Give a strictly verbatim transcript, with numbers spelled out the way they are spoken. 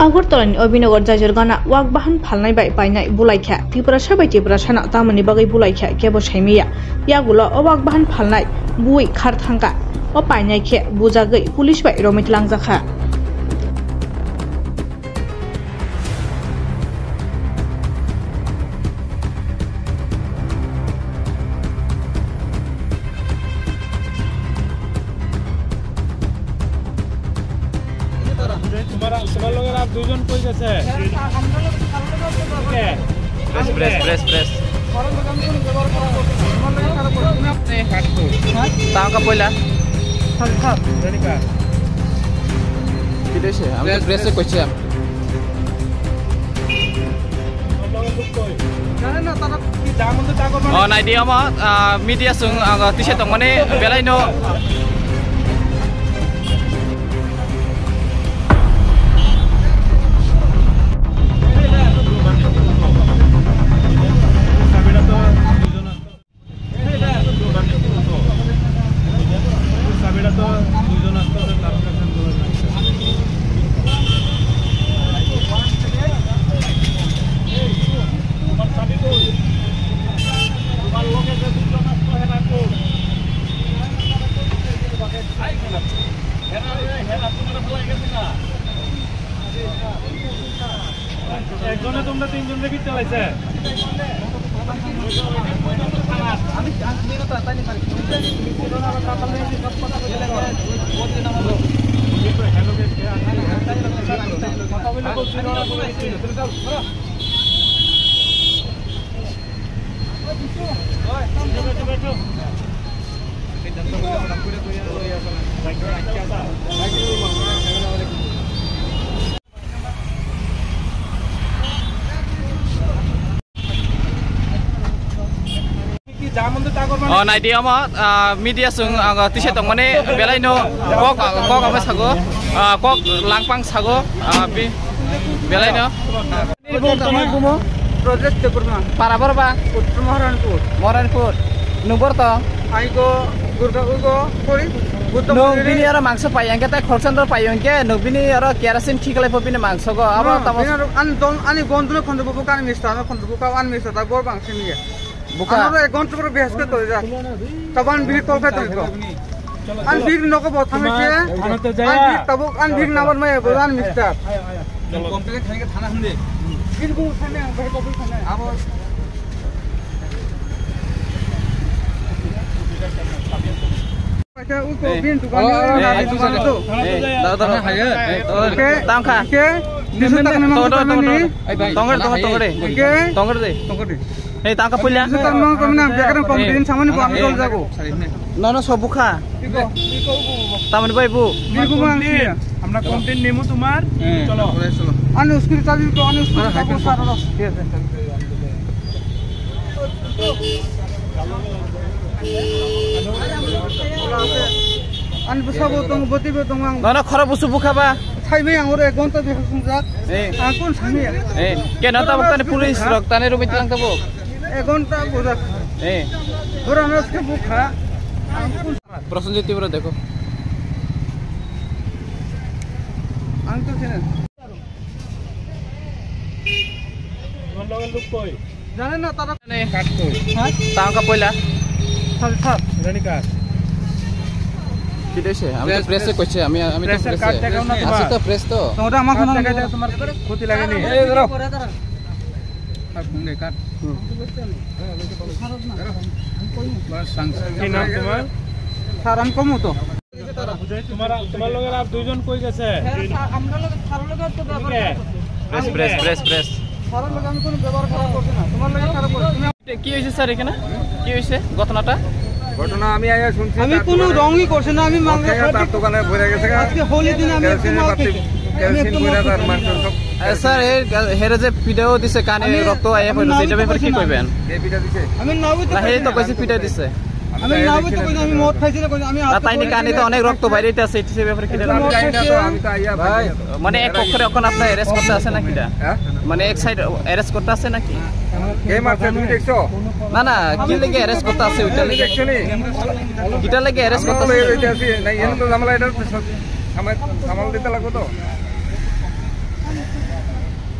Agartala ni Abhinagar Jajorgana wak bahan phalnai bai painai bulai kha. Tiprasa bai Tiprasa no tamoni bagwi bulai kha kebo saimaya. Yagulo o wak bahan phalnai bui khar thangkha. O painai khe bujagwi police bai romwi tlangjak kha. তোমার, তোমার লগের আর দুইজন কই গেছে? কে? Press, press, press, press. Tangka poila. Kidese, ami press e koiche. O, naidi omo, ah, media sung, ah, tise tongmani belai no. একজনে তোমরা তিনজনকে ফিরতে লাইছে। O, naidi omo, ah, media sung, ah, tise tongmani belai no kok, kok amo sago, ah, kok langpang sago, ah, bi-, belai no. Bung tamo bumo Rajesh Debbarma. Para bor ba? Uttor Maharanpur. Maharanpur. Nung bor tong? Ai go Durga, go, sorry, Buddha Nung Mandir. Bini aro mangso pai, angke tai khorchandor pai, angke nung bini aro kerosene khiklai po bini mangso go. Abo No, tamo bini aro an don, ani gondole khonde bubu kan mista, no khonde bubu kan mista, ta bor bang sini ya. Buka. Ano ek ghonta pore behas khe tole jak. Taban bihik tol khe tole ko. An bihik noko bo thang khe. Ano to jaya. An bihik tabuk an bihik nabar mai bo an mister. Complain khai khe thana hande. Bihik bu thane ang bai ko thane. Abo. Paisa uko Eh. bin dukan Oh, ni eh, na eh, dukan eh, tu. Eh, da, da, da. Oke. Tang kha. Oke. Nisu tak memang Tong, tong, tong, ni. Tong, tong, tong, tong, tong. Oke. Tong, tong. Tong, tong. Hei, tangka puila. Tang mang kami nang biakan kong din sama ni ko ami dol jago. No, no, so bukha. Iko, iko, iko. Tamani bai bu. Bigo mang si. Amra complain nemu tumar. Cholo. Ani uskuri tabi ko, ani uskuri tabi sar ro. Ani busa bo tong, boti bo tong ang. No, no, khoro busu bukha ba. Thai bai ang ore ek ghonta de husung jak. Eh. Ang kun sami ya. Eh, ke no tabuk tani police rok tani rumit lang tabuk. Ek ghonta bujak. Eh. Bura no se bukha. Ang kun Prosenjit Tripura dekho. Ang to sini. তোমার লগের লোক কই? জানেন না তারা Card koi? হ্যাঁ? Tangka poila. Sir, sir. এটা নি card? Kidese, ami to press e koiche, ami, ami to press e. Press card দেখাও না তোমার। Achi to press to. তোমার আমার কোনো তোমার ক্ষতি লাগেনি? এই ধরো। Card কোন রে, card? কি নাম তোমার? স্যার, আমি কমু তো। তোমার, তোমার লগের আর দুইজন কই গেছে? Press, press, press, press. স্যারের লগে আমি কোনো ব্যবহার খারাপ করছি না। তোমার লগে খারাপ করছি না। কি হয়েছে স্যার এখানে? কি হয়েছে ঘটনাটা? ঘটনা আমি আইয়া শুনছি, আমি তার কোনো দোকানে রঙই করছি না, আমি মাংস খাইয়া খাচ্ছি। তার দোকানে ভরে গেছে গা। আজকে হোলি দিনে আমি একটু মাল খাইছি। আমি একটু মাল খাইছি। তার মাংস সব এ, স্যার, এ, হেরে যে পিঠাও দিছে, কানে আমি রক্ত আইয়া পড়ছে, এটা ব্যাপারে কি কইবেন? কে পিঠা দিছে? আমি নাবই তো না, হে তো কইছি পিঠা দিছে। আমি নাবই তো কইছি, আমি মদ খাইছি না, কইছি, আমি না, তাই নাকি কানে তো অনেক রক্ত বাইরে আছে, এটা ব্যাপারে কি জানেন? আমি জানি না তো, আমি তো আইয়া ভাই, মানে এক পক্ষের এখন আপনার অ্যারেস্ট করতে আছে নাকি এটা? হ্যাঁ? মানে এক সাইড অ্যারেস্ট করতে আছে নাকি? কে মারছে, তুমি দেখছো? না, না, কি লেগে অ্যারেস্ট করতে আছে ওইটা লেগে? দেখছো নি? কিটা লেগে অ্যারেস্ট করতে আছে? এই যে আছি, না, এনে তো ঝামেলা, এটা তো সামাল, সামাল দিতে লাগবো তো।